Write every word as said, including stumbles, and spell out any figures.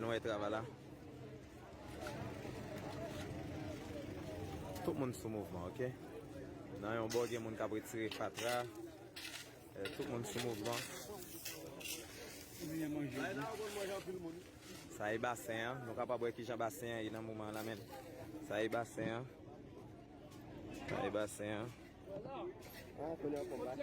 Nou wè travay la. Tout moun sou mouvman, oke? Nan yon bò, gen moun k ap retire fatra. Eh, tout moun sou mouvman. Sa e basen an. Nou kapab wè kijan basen an ye nan moman an la, men. Sa e basen an. Sa e basen an. Ah, kounye a konba.